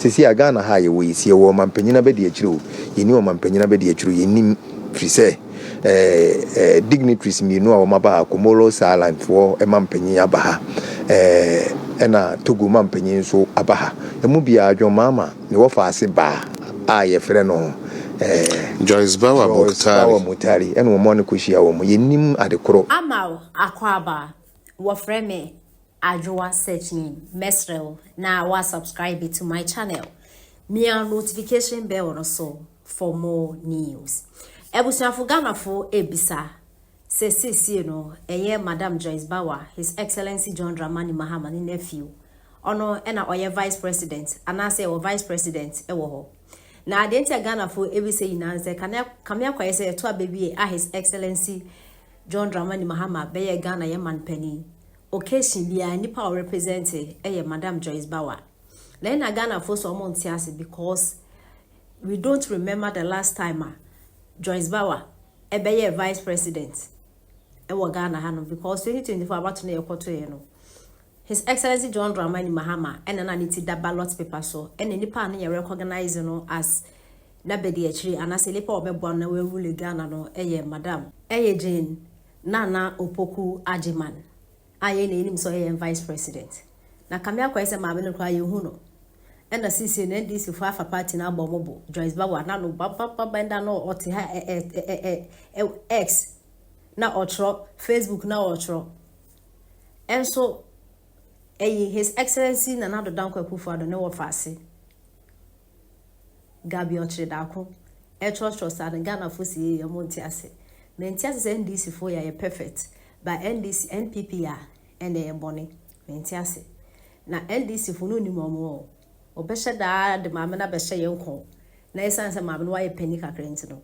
Seesei a Ghana ha a yɛwɔ yi, sɛ yɛwɔ ɔmanpanyin abadiakyire o, yɛnni ɔmanpanyin abadiakyire o, yɛnnim. Firi sɛ eh, dignitaries mmienu a wɔaba ha, Comoros Island foɔ mampanyin aba ha, eh, ɛna Togo mampanyin nso aba ha. Emu biara John Mahama ne wɔfa ase baa a yɛfrɛ no Joyce Bawa Joyce Mogtari. Bawa Mogtari ɛna wɔn ne kɔhyia wɔn. Yɛnnim ade korɔ. Ama akwaaba, wɔfrɛ me Adwoa Searching. Mesrɛ wo na wa subscribe to my channel. Mia notification bell no so for more news. Abusuafo, Ghanafo ebisa sɛ seesie no ɛyɛ Madam Joyce Bawa, His Excellency John Dramani Mahama ne nephew, ɔno ɛna ɔyɛ vice president anaasɛ ɛwɔ vice president ɛwɔ hɔ? Na adeɛ nti a Ghanafo ebisa nyinaa sɛ kame akɔyɛ sɛ ɛto abɛwie a His Excellency John Dramani Mahama bɛyɛ Ghana yɛ man panin, occasion biara nipa a ɔrepresent ɛyɛ Madam Joyce Bawa. Na ɛna Ghanafoɔ sɛ ɔmo nte ase because we don't remember the last time a Joyce Bawa ɛbɛyɛ vice president ɛwɔ Ghana ha no, because 2024 abato no yɛkɔto yɛ no, His Excellency John Dramani Mahama ɛna na ne ti da ballot paper so, ɛna nipa a no yɛ recognize no as na bɛdi akyire anaasɛ nipa a ɔbɛboa no na wɔarule Ghana no ɛyɛ Madam, ɛyɛ Jane Nana Opoku Agyeman a yɛn na yɛnim sɛ ɔyɛ yɛn vice president. Na kame akɔyɛ sɛ maame no koraa yɛhu no, ɛna sisi na NDC fo afa party no abɔ ɔmo bo. Joyce Bawa na no babababa ɛda no ɔte ha ɛ ɛ ɛ ɛ X na ɔtwerɛ, Facebook na ɔtwerɛ. Ɛnso ɛyi His Excellency Nana Addo Dankwa Akufo-Addo ne wɔfa ase Gabby Otchere Darko ɛtwerɛtwerɛ saa no, Ghanafoɔ si yɛ ɔmo nte ase. Mente ase sɛ NDC foɔ yɛ perfect but NDC, NPP a ɛna ɛyɛ bɔne. Mente ase na NDC foɔ no nim ɔmo o ɔbɛhyɛ daa de maame no abɛhyɛ yɛn kɔn na ɛsiane sɛ maame no wayɛ panyin kakra nti no,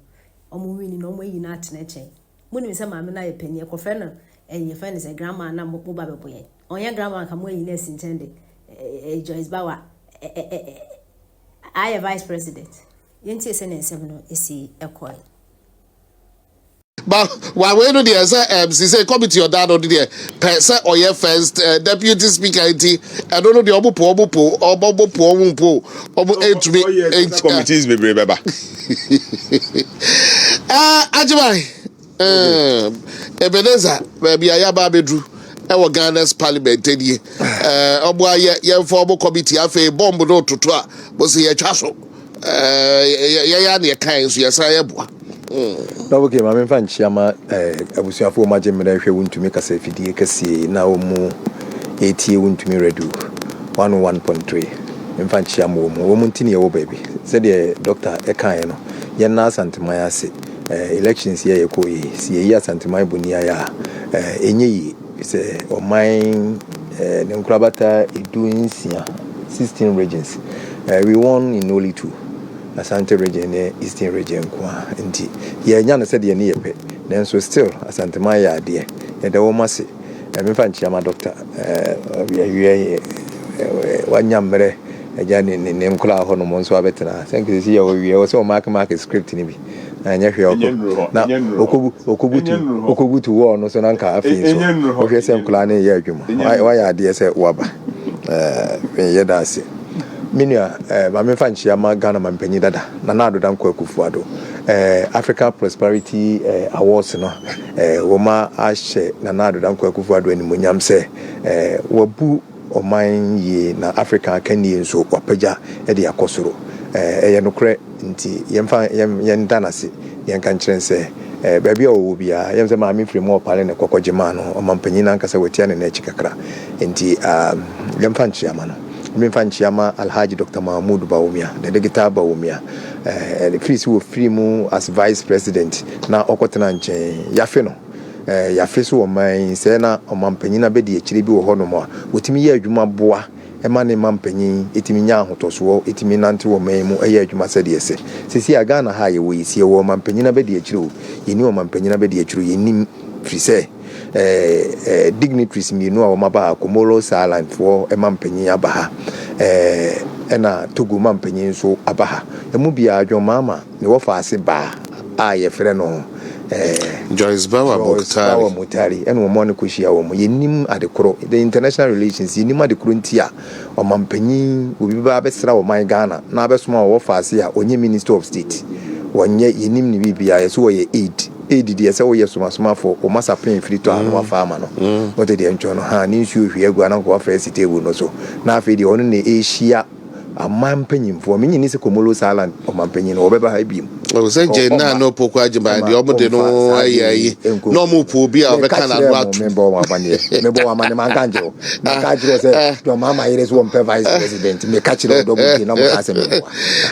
ɔmo wini na ɔmo ayi no atena nkyɛn. Mo nim sɛ maame no ayɛ panyin, ɛkɔfrɛ no ɛyɛ fɛn no sɛ grandma na mo ba bɛbɔ yɛn. Ɔnyɛ grandma nka mo ayi no asi nkyɛn de ɛɛ Joyce Bawa ɛɛ ɛɛ ayɛ vice president. Yɛntie sɛ ne nsɛm no esi ɛkɔɛ. Ba wa wei no deɛ sɛ sise committee ɔda no deɛ pɛ sɛ ɔyɛ first deputy speaker, nti ɛno no deɛ ɔmo po, ɔmo po, ɔmo po, ɔmo po, ɔmo etumi. Ɔyɛ committees bebree bɛba. Agyeman Ebenezer, baabi a yaba abɛduru ɛwɔ Ghana's parliament nie. Ɔmo ayɛ yɛmfa ɔmo committee, afei bomb no toto a mo sɛ yɛtwa so, yɛyɛ a ne yɛkae nso yɛsan yɛboa. Na ok, maame mfa nkyia ma abusuafoɔ mu agye mmerɛ hwɛ Wontumi kasa afidie kɛseɛ na wɔn mu ɛtie Wontumi Radio 101.3. Mfa nkyia ma wɔn mu wɔn nti ne yɛwɔ baabi. Sɛdeɛ doctor ɛkaeɛ no, yɛn na Asanteman ase elections yɛ yɛkɔ yi si yɛyi Asanteman bɔni ayɛ a ɛnyɛ yie sɛ ɔman ne nkorabata 16, 16 regions, we won in only two, Asante Region ne Eastern Region nko a. Nti yɛnya no sɛdeɛ ne yɛpɛ, nanso still Asanteman yɛ adeɛ, yɛda wɔn ase. Memfa nkyia ma doctor awie, wanya mmerɛ agya ne nkoraa hɔ nom nso abɛtena sɛ nkesɛ yɛ wɔwie wɔ sɛ ɔmark mark script no bi na ɛnyɛ hwee na ɔkɔbutu wɔɔ no so na nka afei nso wohwɛ sɛ nkoraa no yɛ adwuma. Wayɛ adeɛ sɛ waba, yɛda ase, me nua. Ma memfa nkyia ma Ghana mampanyin dada Nana Addo Dankwa Akufo-Addo. Africa Prosperity Awards no, wɔma ahyɛ Nana Addo Dankwa Akufo-Addo animonyam sɛ wabu ɔman yie na Africa akannie nso wapagya de akɔ soro. Ɛyɛ nokorɛ, nti yɛmfa yɛnda n'ase, yɛnka nkyerɛ sɛ baabi a ɔwɔ biara yɛm sɛ maame firi mu ɔpare ne kɔkɔgye maa no. Ɔmampanyin no ankasa watia ne n'akyi kakra, nti yɛmfa nkyia ma no. Memfa nkyia ma Alhaji Dr Mahmood Bawumia, the digital Bawumia. Firi sɛ wɔfiri mu as vice president na ɔkɔtena nkyɛn, yɛafe no, yɛafe so wɔ man yi sɛ na ɔmampanyin abɛdi akyire bi wɔ hɔnom a wɔtumi yɛ adwuma boa ɛma ne mampanyin ɛtumi nya ahotɔsoɔ, ɛtumi nante wɔ man mu, ɛyɛ adwuma sɛdeɛ ɛsɛ. Sisi a Ghana ha a yɛwɔ yi, si yɛwɔ ɔmampanyin abɛdi akyire o, yɛni ɔmampanyin abɛdi akyire o, yɛnim. Firi sɛ dignitaries mmienu a wɔn aba ha, Comoros Island foɔ mampanyin aba ha, ɛna Togo mampanyin nso aba ha. Emu biara John Mahama ne wɔfa ase baa a yɛfrɛ no Joyce Bawa Joyce Mogtari. Bawa Mogtari ɛna wɔn ne kɔhyia wɔn. Yɛnim adekoro, the international relations, yɛnim adekoro nti a ɔmampanyin obi bɛba abɛsra ɔman Ghana na abɛsoma ɔwɔ faase a ɔnyɛ minister of state, wɔnyɛ, yɛnim ne biribiara. Yɛ so wɔyɛ aide deɛ sɛ woyɛ somasomafo, wɔn masa pen firi tɔ a na wafa ama no. Wɔte deɛ ntwɔ no ha ne nsuo hwie agu a na nkɔ wafrɛ si table no so, na afei deɛ ɔno na ɛrehyia aman mpanyimfoɔ. Menye ni sɛ Comoros Island ɔmampanyin no wɔbɛba ha biem. Sɛ gye na no poko agyeman deɛ ɔmo de no ayɛ ayi na ɔmo po obi a ɔbɛka n'ano ato. Mebɔ wɔn amaneɛ, mebɔ wɔn amaneɛ, manka nkyerɛ wo, meka kyerɛ wo sɛ John Mahama yere so wɔmpɛ vice president. Meka kyerɛ wo dɔbɔ pii na mo ka sɛ meboa.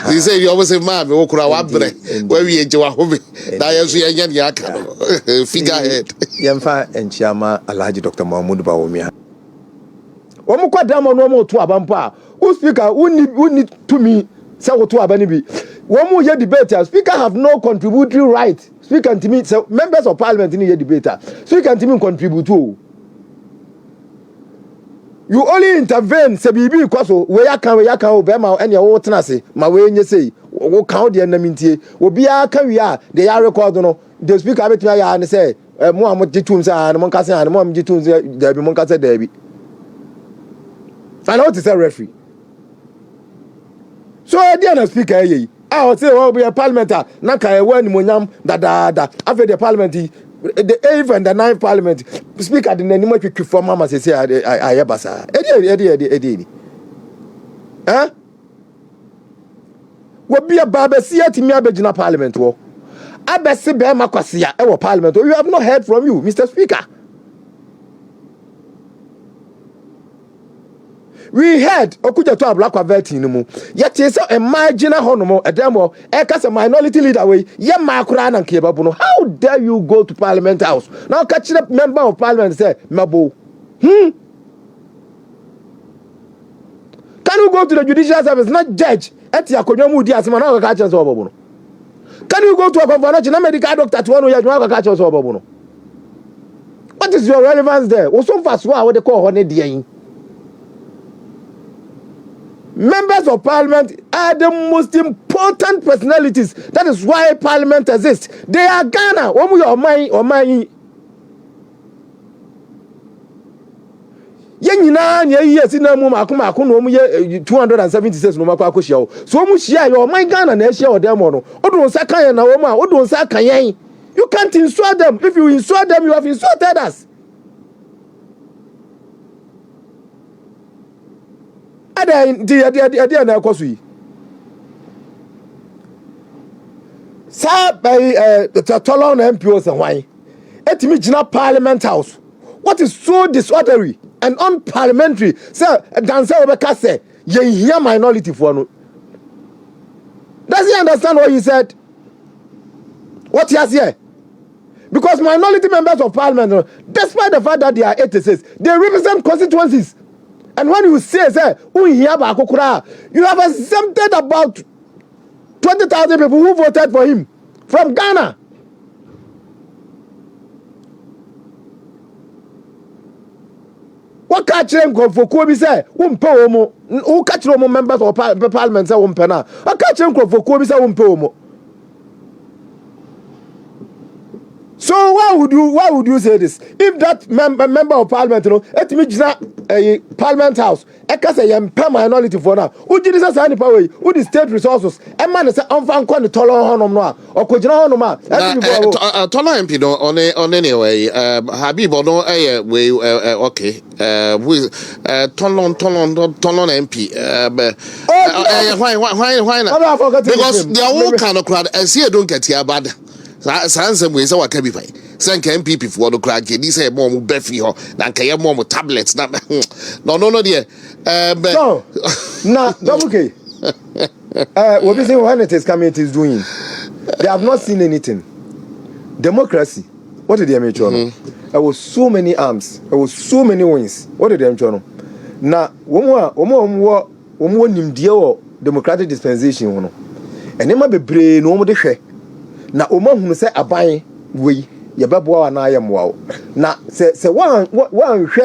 Ti sɛ deɛ ɔmo sɛ maame wo kora wabrɛ wawie gye wahome na yɛn nso yɛnyɛ deɛ aka no figure head. Yɛmfa nkyia ma Alhaji Dr. Mahmoud Bawumia. Wɔn kɔ dan mu na wɔn to aba mpo a, wo speaker wonni tumi sɛ woto aba no bi. Wɔn yɛ debate a, speaker have no contributory right. Speaker ntumi sɛ members of parliament ni yɛ debate a, speaker ntumi contribute o. You only intervene sɛ biribi kɔ so, wei aka, wei aka o, bɛrima ɛnea wɔwɔ tena ase ma wei nye sei, wo kan wo deɛ nam ntie. Obiara ka wie a, deɛ yɛ record no, the speaker abɛtumi ayɛ ne sɛ ɛ mo a mo gye tum sɛ ah mo nkasa ah, mo a mo gye tum sɛ daabi, mo nkasa daabi, ana wote sɛ referee so. Ɛdeɛ na speaker ɛyɛ yi a ɔsɛ wɔ yɛ parliament a na ka ɛwɔ animonyam dadaada. Afei deɛ parliament yi, the eighth and the ninth parliament, speaker de n'anim atwitwi fam ama sese ayɛ basaa. Ɛdeɛ ni ɛn wobi aba abɛsi atumi abɛgyina parliament wɔ abɛsi bɛrima kwasia ɛwɔ parliament. We have not heard from you, Mr. Speaker. We heard Okudzeto Ablakwa vetting no mu, yɛte sɛ mmaa gyina hɔnom ɛdɛm hɔ ɛka sɛ minority leader wei yɛ mmaa koraa na nka yɛbɛbo no. How dare you go to parliament house na ɔka kyerɛ member of parliament sɛ mɛbo? Can you go to the judicial service na judge ɛte akonnwa mu di asɛm a na ɔkaka kyerɛ sɛ ɔbɛbo no? Can you go to Okomfo Anokye na medical doctor te hɔ no yɛ adwuma, ɔkaka kyerɛ sɛ ɔbɛbo no? What is your relevance there? Woso mfasoɔ a wode kɔɔ hɔ ne deɛ yi? Members of parliament are the most important personalities. That is why parliament exists. They are Ghana. Wɔn yɛ ɔman yi. Yɛn nyinaa nea eyi esi na mu mako mako na wɔn yɛ 276 na wɔn akɔ akɔhyia o. So wɔn hyia yɛ ɔman Ghana na ahyia wɔ dɛm hɔ no. O de nsa ka yɛn na wɔn a o de nsa ka yɛn. You can't insult them. If you insult them, you have insulted us. Ɛdɛ nti ɛdeɛ na ɛkɔ so yi saa bɛyi tɔlɔn na MPO sɛ hwan etimi gyina parliament house? What is so disorderly and unparliamentary sɛ dansa wɔbɛka sɛ yɛn hia minority foɔ no? Does he understand what he said? What he has here? Because minority members of parliament, despite the fact that they are 86, they represent constituencies. And when you say nhia baako koraa, you have exempted about 20,000 people who voted for him from Ghana. Wɔka kyerɛ nkurɔfokuo bi sɛ wompɛ wɔn mu, woka kyerɛ wɔn members of parliament sɛ wompɛ no a, wɔka kyerɛ nkurɔfokuo bi sɛ wompɛ wɔn mu. So why would you say this if that member of parliament no etumi gyina ɛyi parliament house ɛka sɛ yɛn pɛ minority foɔ no a, wogye di sɛ saa nipa wei wodi state resources ɛma ne sɛ ɔnfa nkɔ ne Tolon hɔnom no a ɔkɔgyina hɔnom a na Tolon MP no, ɔne ne wɔ yi Habib, ɔno ɛyɛ wei ɛ okay, who is Tolon MP ɛyɛ hwan na because deɛ wɔka no koraa ɛsi edu nketewa ba da saa nsɛm wei sɛ waka bi fan sɛ nka NPP foɔ no koraa nka ɛni sɛ yɛma ɔmo bɛ fie hɔ na nka yɛma ɔmo tablet na ɔno no deɛ bɛ. So na Double K, obi say when it is coming, it is doing. They have not seen anything. Democracy, what did they make sure no? There was so many arms, there was so many wings. What did they make sure no? Na wɔn a wɔn wɔ nimdeɛ wɔ democratic dispensation ho no, nneɛma bebree na wɔn de hwɛ na wɔn ahunu sɛ aban wei yɛbɛboa wo anaa yɛmmoa wo, na sɛ wɔn wɔnhwɛ.